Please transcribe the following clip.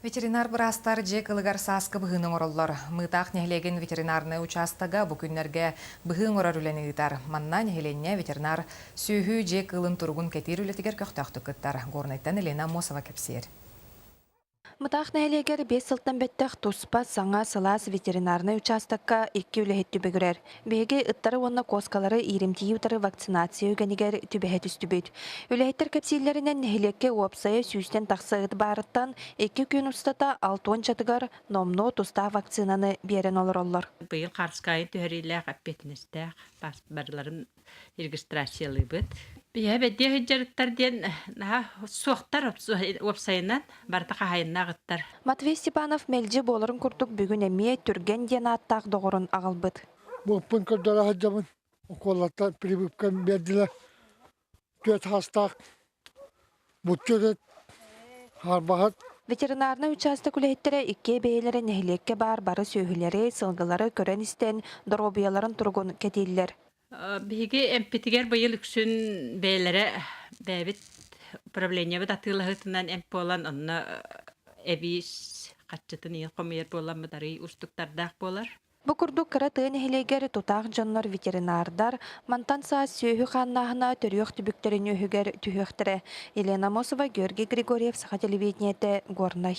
Ветеринар быраастар дьиэ кылыгар сааскы быһыыны оҥороллор. Мыытаах нэһилиэгин ветеринарнай учаастага бу күннэргэ быһыы оҥорор үлэни ыытар. Манна нэһилиэнньэ ветеринар сүөһү дьиэ кыылын туругун кэтиир үлэтигэр көхтөөхтүк кыттар. Горнайтан Елена Аммосова кэпсиир. Мытаах нэһилиэгэр 5 сылтан бэттэх туспа саҥа сылаас ветеринарнай учаастакка икки үлэһит түбүгүрэр. Биһиги ыттары уонна куоскалары ииримтийии утары вакцинация үгэнигэр түбэһэ түстүбүт. Үлэһиттэр кэпсииллэринэн нэһилиэккэ уопсайа сүүстэн тахса ыт баарыттан икки күн устата алтуончатыгар номнуо тустаах вакцинаны биэрэн олороллор. Быйыл Харскайын түһэриилээх эппиэтинэстээх барыларын регистрациялыыбыт. Биһэ бэдиэ сылдьарыттар диэн наһаа суохтар уопсайынан барыта хаһаайыннаах ыттар. Матвей Степанов мэлдьи буоларын курдук бүгүн эмиэ Түргэн диэн ааттаах доҕорун аҕалбыт. Буоппун көрдөрө сылдьабын. Укуоллартан прививка биэрдилэр. Түөрт хаастаах буччу ыт, харбаһыт. Ветеринарнай учаастак үлэһиттэрэ икки бэйэлэрэ нэһилиэккэ баар бары сүөһүлэри, сылгылары көрөн-истэн, доруобуйаларын туругун кэтииллэр. Биһиги эмпитигэр быйыл үксүн бэйэлэрэ бэйэбит управлениебыт атыылаһыытынан эмп буолан онно эбии хаччытын иһин хомуйар буоламмыт арыый уустуктардаах буолар. Бу курдук кыра тыа нэһилиэгэр тутаах дьоннор ветеринардар мантан саас сүөһү хааннааһына төрүөх түбүктэрин үөһүгэр түһүөхтэрэ. Елена Амосова, Георгий Григорьев, Саха телевидениетэ, Горнай.